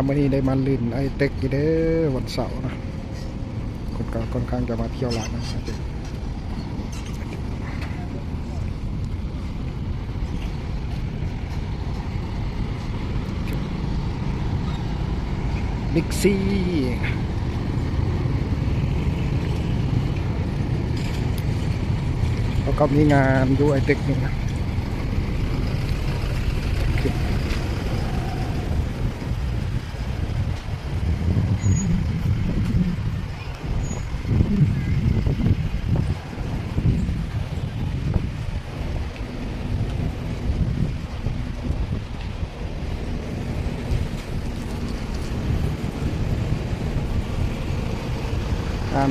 ມື້ນີ້ໄດ້ມາຫຼິ້ນໄອເຕັກອີກເດີ ວັນເສົານະ. ຄົນກໍຄ່ອນຂ້າງຈະມາທ່ຽວຫຼາຍນະ ໄອເຕັກ. ບິກຊີ ເຂົາກໍມີງານຢູ່ໄອເຕັກນີ້ນະ. ຮ້ານ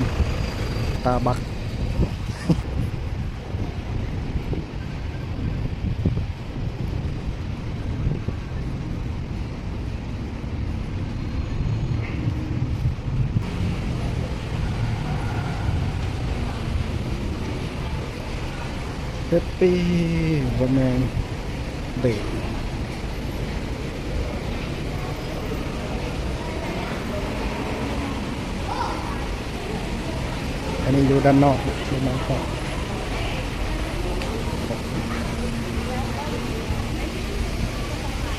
ສະຕາບັກ. ແຮັບປີ້ວັນແມນເດ. ອັນນີ້ຢູ່ດ້ານນອກ ຢູ່ດ້ານນອກ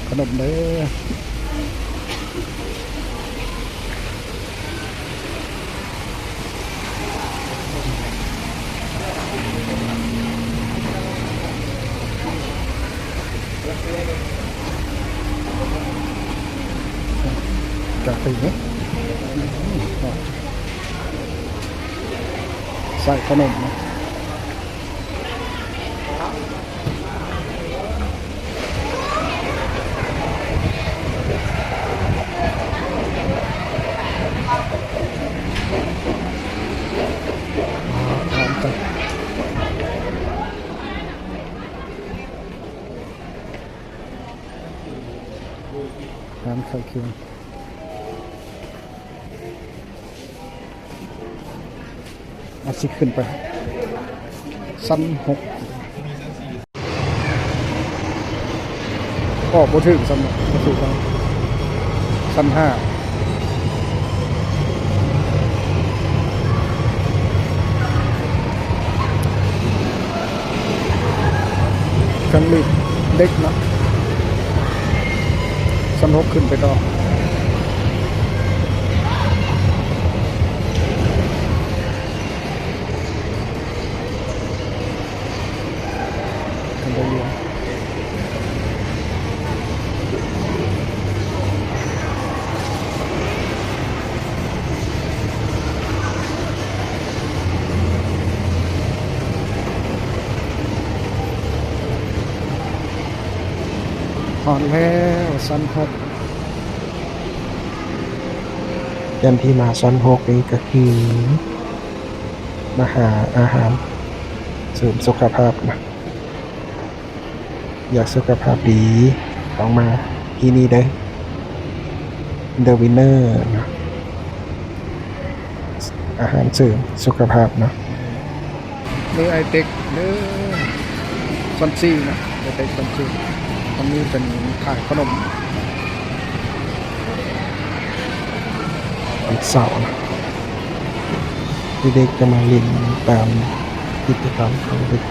ຂະໜົມເດີ. ກາເຟ ໃສ່ຂະໜົມນະ. ຮ້ານຂາຍເຄື່ອງ. ອາດຊິຂຶ້ນໄປຊັ້ນຫົກ ກໍບໍ່ຖືກຊ້ຳເນາະ ບໍ່ຖືກເນາະ ຊັ້ນຫ້າ. ເຄື່ອງຫຼິ້ນເດັກເນາະ ຊັ້ນຫົກຂຶ້ນໄປຕໍ່. ຮອດແລ້ວຊັ້ນຫົກ. ການທີ່ມາຊັ້ນຫົກນີ້ກໍຄືມາຫາອາຫານເສີມສຸຂະພາບນະ. ຢາກສຸຂະພາບດີ ຕ້ອງມາທີ່ນີ້ເດີ The Winner ເນາະ ອາຫານເສີມສຸຂະພາບເນາະ. ມີໄອເຕັກເດີ ຊັ້ນສີ່ນະ ໄອເຕັກຊັ້ນສີ່ ມັນມີເປັນຂາຍຂະໜົມ. ວັນເສົານະ ເດັກໆກໍມາຫຼິ້ນຕາມກິດຈະກຳຂອງເດັກ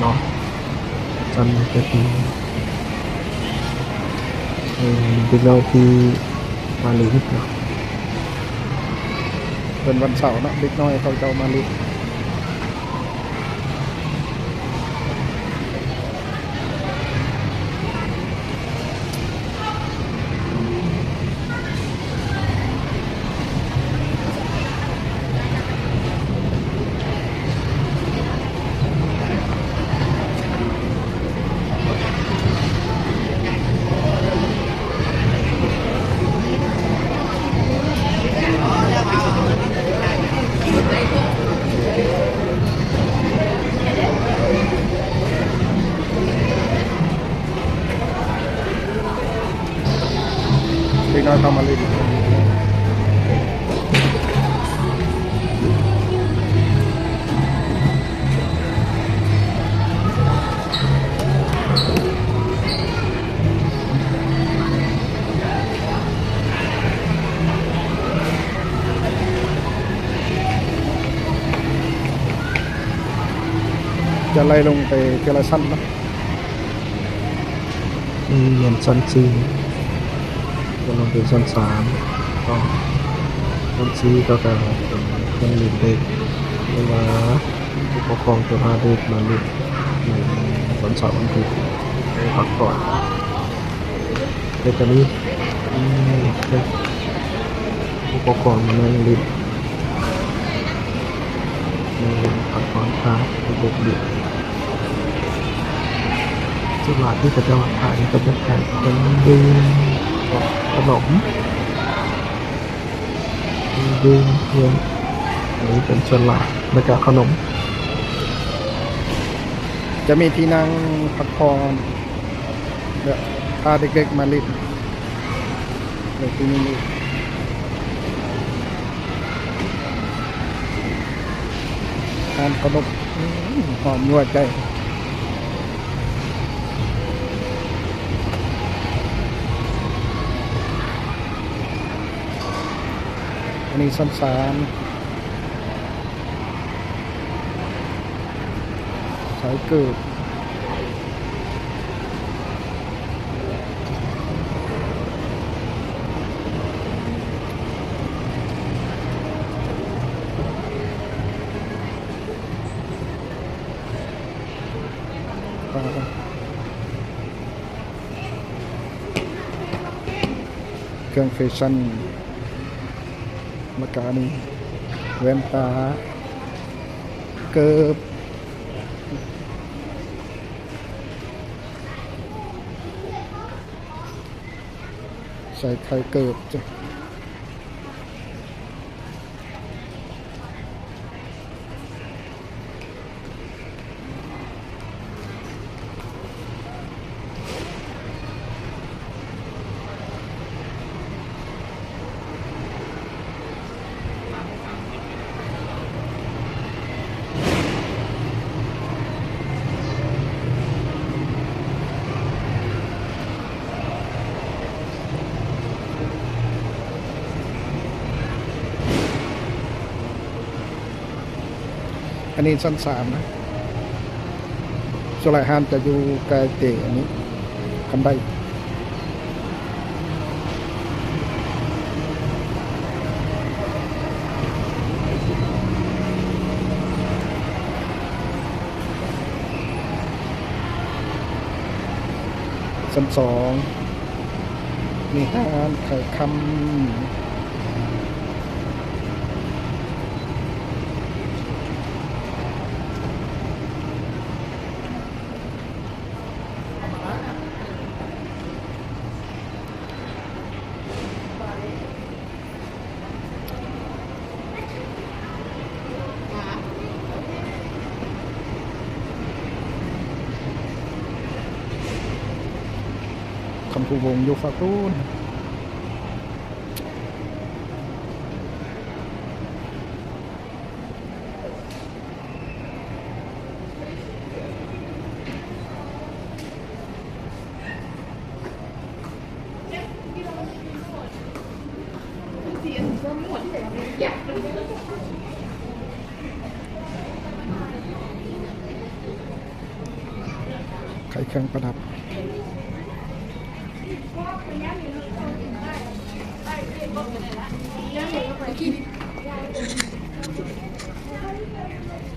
ເນາະ. ຊັ້ນນີ້ກໍຄື ເອີ ເດັກນ້ອຍທີ່ມາຫຼິ້ນເນາະ ເປັນວັນເສົາເນາະ ເດັກນ້ອຍເຂົາເຈົ້າມາຫຼິ້ນ. ເດັກນ້ອຍເຂົ້າມາຫຼິ້ນ. ເ ຈະໄລ່ລົງໄປເທື່ອລະຊັ້ນເນາະ. ນີ້ຮຽນຊັ້ນສີ່ ກຳລັງເປັນຊັ້ນສາມ ຊັ້ນສີ່ ເຂົາກະເປັນເຄື່ອງຫຼິ້ນເດັກ ຫຼືວ່າຜູ້ປົກຄອງຈະພາເດັກມາຫຼິ້ນໃນວັນເສົາວັນອາທິດ ໄດ້ພັກຜ່ອນ. ແລ້ວກະມີ ອືມ ຜູ້ປົກຄອງມານັ່ງຫຼິ້ນ ນັ່ງຫຼິ້ນພັກຜ່ອນ ພາເດັກໆຫຼິ້ນ. ສ່ວນຫຼາຍທີ່ເຂົາເຈົ້າຂາຍກະເປັນຂາຍເຄື່ອງດື່ມ ຂະໜົມ ເຄື່ອງດື່ມ ອັນນີ້ເປັນສ່ວນຫຼາຍ ແລ້ວກະຂະໜົມ. ຈະມີທີ່ນັ່ງພັກຜ່ອນ ແລະ ພາເດັກໆມາຫຼິ້ນ ແລະ ທີ່ນີ້ ຮ້ານຂະໜົມ ອືມ ຫອມຍົວໃຈ. ອັນນີ້ຊັ້ນສາມ ໃສ່ເກີບ. ເຄື່ອງແຟຊັນ ແລ້ວກະອັນນີ້ ແວ່ນຕາ ເກີບ ໃສ່ໄຂ່ເກີບ. ອັນນີ້ຊັ້ນສາມນະ ສ່ວນຫຼາຍຮ້ານຈະຢູ່ໃກ້ເຕະອັນນີ້ ຄັນໄດ. ຊັ້ນສອງ ມີຮ້ານຂາຍຄຳ. ຄຳພູວົງຢູ່ຝັ່ງພຸ້ນ. ຂາຍເຄື່ອງປະດັບ.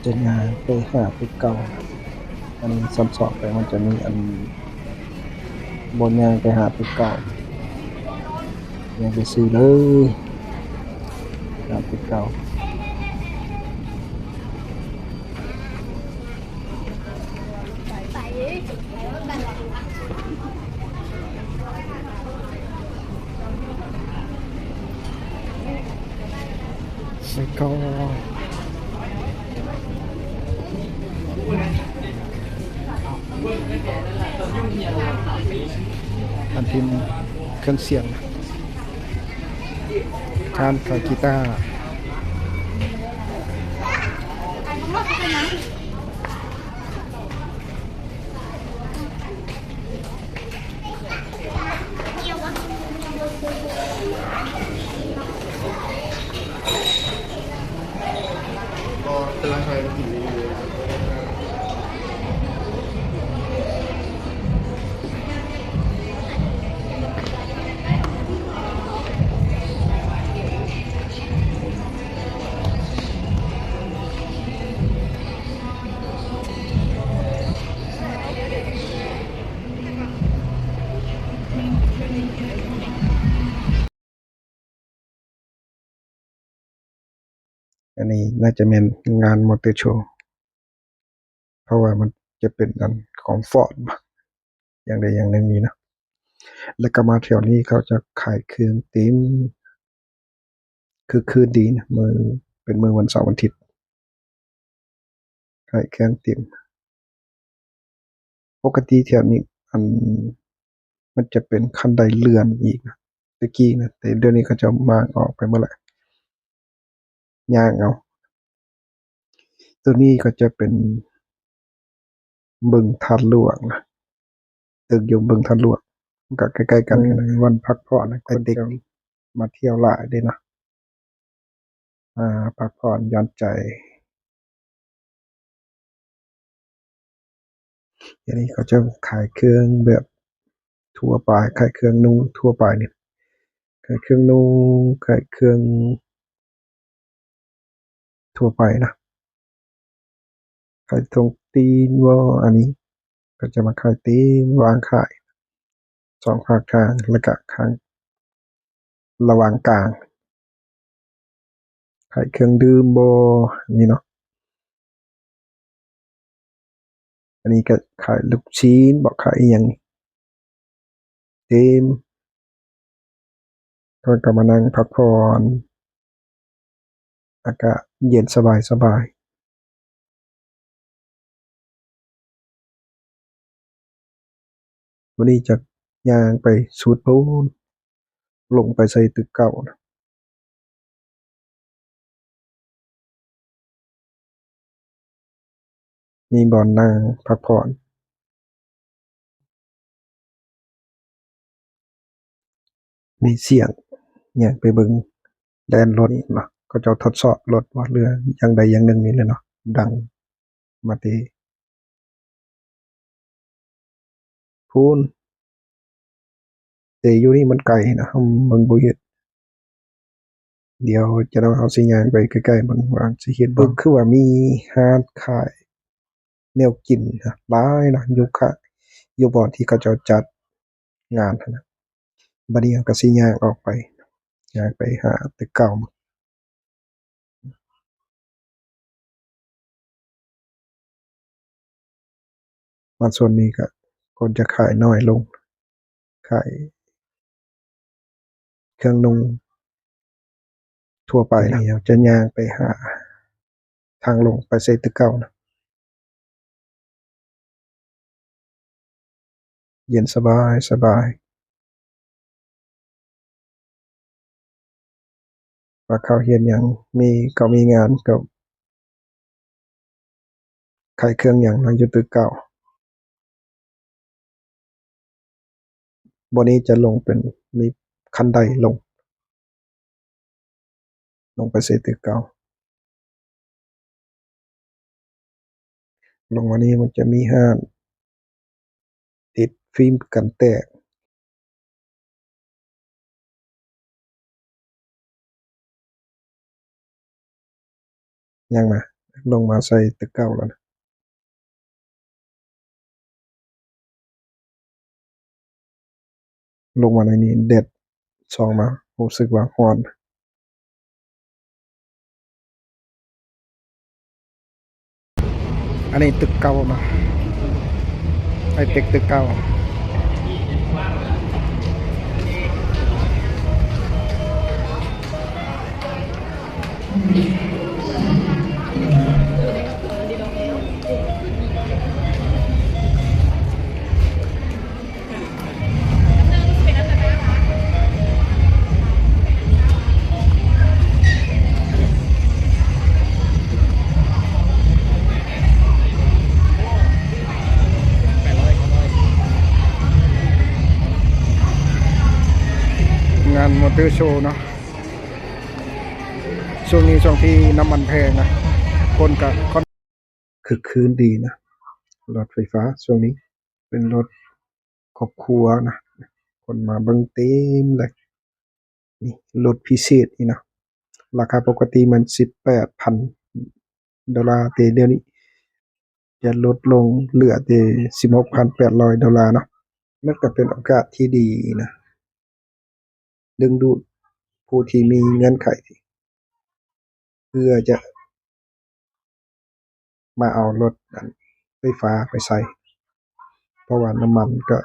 ຈະຍ່າງໄປຫາຄືເກົ່າ. ອັນຊັ້ນສອງໄປ ມັນຈະມີອັນ ບ່ອນຍ່າງໄປຫາຄືເກົ່າ. ຍ່າງໄປຊື່ເລີຍ ຫາຄືເກົ່າ. ໃສ່ກ່ອງ ອັນພິມເຄື່ອງສຽງ ຮ້ານຂາຍກີຕ້າ. ກໍກຳລັງຖ່າຍຮູບຢູ່. ອັນນີ້ໜ້າຈະແມ່ນງານມໍເຕີໂຊ ເພາະວ່າມັນຈະເປັນອັນຂອງຟອດ ຢ່າງໃດຢ່າງໜຶ່ງນີ້ນະ. ແລ້ວກໍມາແຖວນີ້ເຂົາຈະຂາຍເຄື່ອງເຕັມ ຄຶກຄື້ນດີນະ ມື້ ເປັນມື້ວັນເສົາວັນອາທິດ ຂາຍເຄື່ອງເຕັມ. ປົກກະຕິແຖວນີ້ ອັນ ມັນຈະເປັນຄັນໄດເລື່ອນອີກນະ ແຕ່ກີ້ນະ ແຕ່ດຽວນີ້ເຂົາເຈົ້າມ້າງອອກໄປໝົດແລ້ວ ຍ່າງເອົາ. ໂຕນີ້ກໍຈະເປັນ ບຶງທາດຫຼວງນະ ຕຶກຢູ່ບຶງທາດຫຼວງ ມັນກໍໃກ້ໆກັນ. ອືມ ຫັ້ນນະ ວັນພັກຜ່ອນນະ ໄປເຕັກ ຄົນຈະມາທ່ຽວຫຼາຍເດ້ເນາະ ອ່າ ພັກຜ່ອນຢ່ອນໃຈ. ອັນນີ້ເຂົາເຈົ້າຂາຍເຄື່ອງແບບທົ່ວໄປ ຂາຍເຄື່ອງນຸ່ງທົ່ວໄປນີ້ ຂາຍເຄື່ອງນຸ່ງ ຂາຍເຄື່ອງ ທົ່ວໄປນະ ຂາຍຖົງຕີນບໍ ອັນນີ້ເຂົາຈະມາຂາຍຕີນ ວາງຂາຍສອງພາກທາງ ແລ້ວກະຂ້າງລະຫວ່າງກາງ ຂາຍເຄື່ອງດື່ມບໍ ນີ້ເນາະ. ອັນນີ້ກໍຂາຍລູກຊີ້ນບໍ ຂາຍອີ່ຫຍັງ ເຕັມ ເພິ່ນກໍມານັ່ງພັກຜ່ອນ ອາກາດເຢັນສະບາຍໆ. ມື້ນີ້ຈະຍ່າງໄປສຸດພຸ້ນ ລົງໄປໃສ່ຕຶກເກົ່ານະ. ມີບ່ອນນັ່ງພັກຜ່ອນ ມີສຽງຫຍັງໄປເບິ່ງແລ່ນລົດເນາະ ເຂົາເຈົ້າທົດສອບລົດວ່າເລື່ອງຢ່າງໃດຢ່າງໜຶ່ງນີ້ແຫຼະເນາະ ດັງມາແຕ່ ພຸ້ນ ແຕ່ຢູ່ນີ້ມັນໄກນະ ເຮົາເບິ່ງບໍ່ເຫັນ. ດຽວຈະໄດ້ ເຮົາຊິຍ່າງໄປໃກ້ໆເບິ່ງວ່າຊິເຫັນບໍ່. ຄືວ່າມີຮ້ານຂາຍແນວກິນຫຼາຍເນາະ ຢູ່ຂ້າງ ຢູ່ບ່ອນທີ່ເຂົາເຈົ້າຈັດງານຫັ້ນນະ. ບັດນີ້ເຮົາກໍຊິຍ່າງອອກໄປ ຍ່າງໄປຫາຕຶກເກົ່າ. ມາໂຊນນີ້ກໍຄົນຈະຂາຍໜ້ອຍລົງ ຂາຍເຄື່ອງນຸ່ງທົ່ວໄປ. ແລ້ວຈະຍ່າງໄປຫາທາງລົງໄປໃສ່ຕຶກເກົ່ານະ. ເຢັນສະບາຍ ສະບາຍ ວ່າເຂົາເຮັດຫຍັງ ມີ ເຂົາມີງານ ກໍຂາຍເຄື່ອງຫຍັງເນາະ ຢູ່ຕຶກເກົ່າ. ບ່ອນນີ້ຈະລົງເປັນ ມີຄັນໄດລົງ ລົງໄປໃສ່ຕຶກເກົ່າ. ລົງມານີ້ມັນຈະມີຮ້ານຕິດຟິມກັນແຕກ. ຍັງນະ ລົງມາໃສ່ຕຶກເກົ່າແລ້ວນະ. ລົງມາໃນນີ້ ແດດສ່ອງມາ ຮູ້ສຶກວ່າຮ້ອນ. ອັນນີ້ຕຶກເກົ່າເນາະ ໄອເຕັກຕຶກເກົ່າ. ງານມໍເຕີໂຊເນາະ ຊ່ວງນີ້ຊ່ວງທີ່ນ້ຳມັນແພງນະ ຄົນກະຄ່ອນ ຄຶກຄື້ນດີນະ. ລົດໄຟຟ້າຊ່ວງນີ້ເປັນລົດຄອບຄົວນະ ຄົນມາເບິ່ງເຕັມເລີຍ. ນີ້ລົດພິເສດນີ້ນະ ລາຄາປົກກະຕິມັນສິບແປດພັນໂດລາ ແຕ່ດຽວນີ້ຈະລົດລົງເຫຼືອແຕ່ສິບຫົກພັນແປດຮ້ອຍໂດລາເນາະ. ມັນກໍເປັນໂອກາດທີ່ດີນະ ດຶງດູດຜູ້ທີ່ມີເງື່ອນໄຂ ເພື່ອຈະ ມາເອົາລົດອັນໄຟຟ້າໄປໃຊ້ ເພາະວ່ານ້ຳມັນກໍ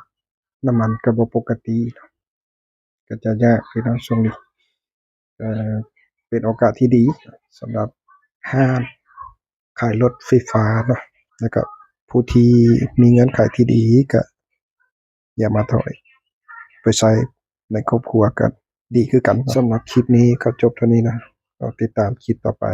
ນ້ຳມັນກໍບໍ່ປົກກະຕິເນາະ ກໍຈະຍາກຢູ່ເນາະຊ່ວງນີ້. ເອີ ເປັນໂອກາດທີ່ດີສຳລັບຮ້ານຂາຍລົດໄຟຟ້າເນາະ ແລ້ວກໍຜູ້ທີ່ມີເງື່ອນໄຂທີ່ດີກໍຢາກມາຖອຍໄປໃຊ້ໃນຄອບຄົວກໍດີຄືກັນ. ສຳລັບຄລິບນີ້ກໍຈົບເທົ່ານີ້ນະ ກໍຕິດຕາມຄລິບຕໍ່ໄປ.